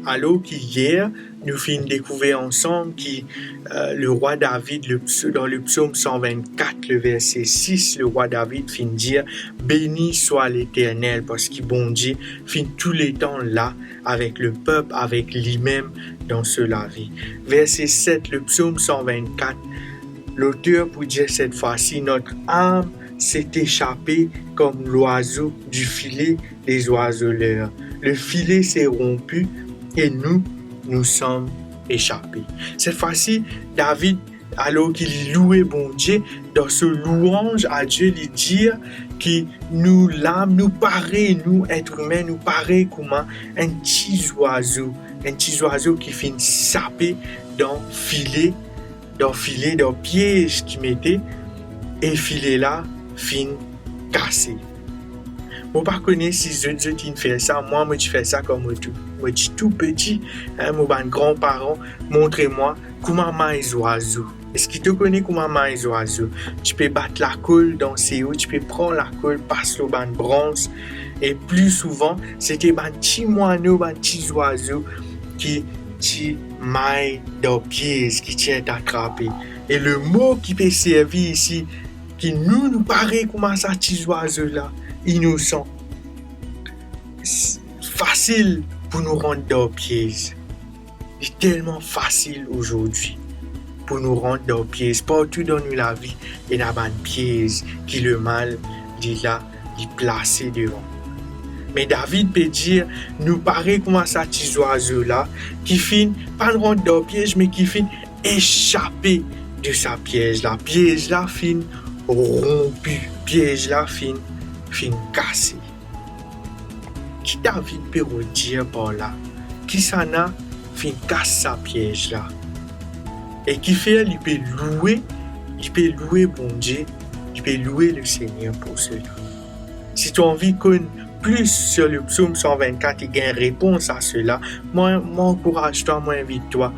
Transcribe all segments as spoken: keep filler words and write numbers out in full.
Alor ki yer, nou finn dekouver ansam ki, eh, lerwa David, le pso-, dan le psom san vennkat, le verse sis, lerwa David finn dir, "Beni swa Leternel," parski Bondie finn touletan la avek lepep, avek limem dan so lavi. Verse set, le psom san vennkat, loter pou dir set fwa si, "Notre âme s'est échappée comme l'oiseau du filet des oiseleurs. Le filet s'est rompu et nous, nous sommes échappés." Set fwa si, David, alor ki li loue Bondie, dan so louanz a Die, li dir ki nou lam, nou parey, nou et imin, nou parey kouma enn ti zwazo, enn ti zwazo ki finn sape dan file, dan file, dan piez ki mete, e file la finn kase. Mo pa kone si zot, zot inn fer sa, mwa, mo ti fer sa kan mo tou, mo ti tou peti, en, mo bann granparan montre mwa kouma may zwazo. Eski to kone kouma may zwazo? Ti pe bat lakol dan seo, ti pe pran lakol, pas lor bann brans, e pli souvan, se ti bann ti mwano, bann ti zwazo ki ti may dan piez, ki ti et atrape. E lemo ki pe servi isi, ki nou, nou parey kouma sa ti zwazo la, inosan. S-, fasil pou nou rant dan piez. Li telman fasil azordi pou nou rant dan piez. Partou dan nou lavi, ena bann piez ki lemal, li la, li plase devan. Me David pe dir, nou parey kouma sa ti zwazo la, ki finn, pa rant dan piez, me ki finn esape de sa piez la. Piez la finn ronpi, piez la finn, finn kase. Ki David pe rod dir par la? Kisannla finn kas sa piez la? E kifer li pe loue, li pe loue Bondie, li pe loue Lesegner pou sela? Si to anvi konn plis sir le psom san vennkat e gagn repons a sela, mo, mo ankouraz twa, mo invit twa,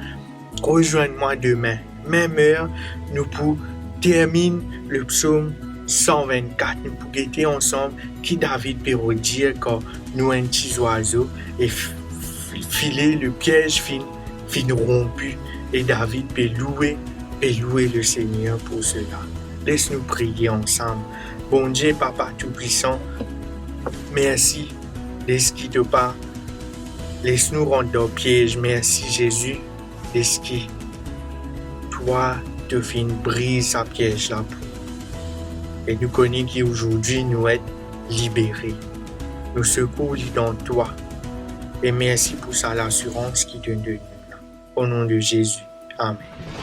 rezwenn mwa demin, mem er, nou pou terminn le psom san vennkat, nou pou gete ansam ki David pe rod dir kan nou enn ti zwazo e f-, f-, file, le piez finn, finn ronpi, e David pe loue, pe loue Lesegner pou sela. Les nou priye ansam. Bondie, Papa Toupwisan, mersi deski to pa les nou rant dan piez. Mersi Zezi, deski twa to finn briz sa piez la pou nou. E nou kone ki azordi nou et libere. Nou sekour li dan twa. E mersi pou sa lasirans ki to donn nou la. O non de Zezi. Amen.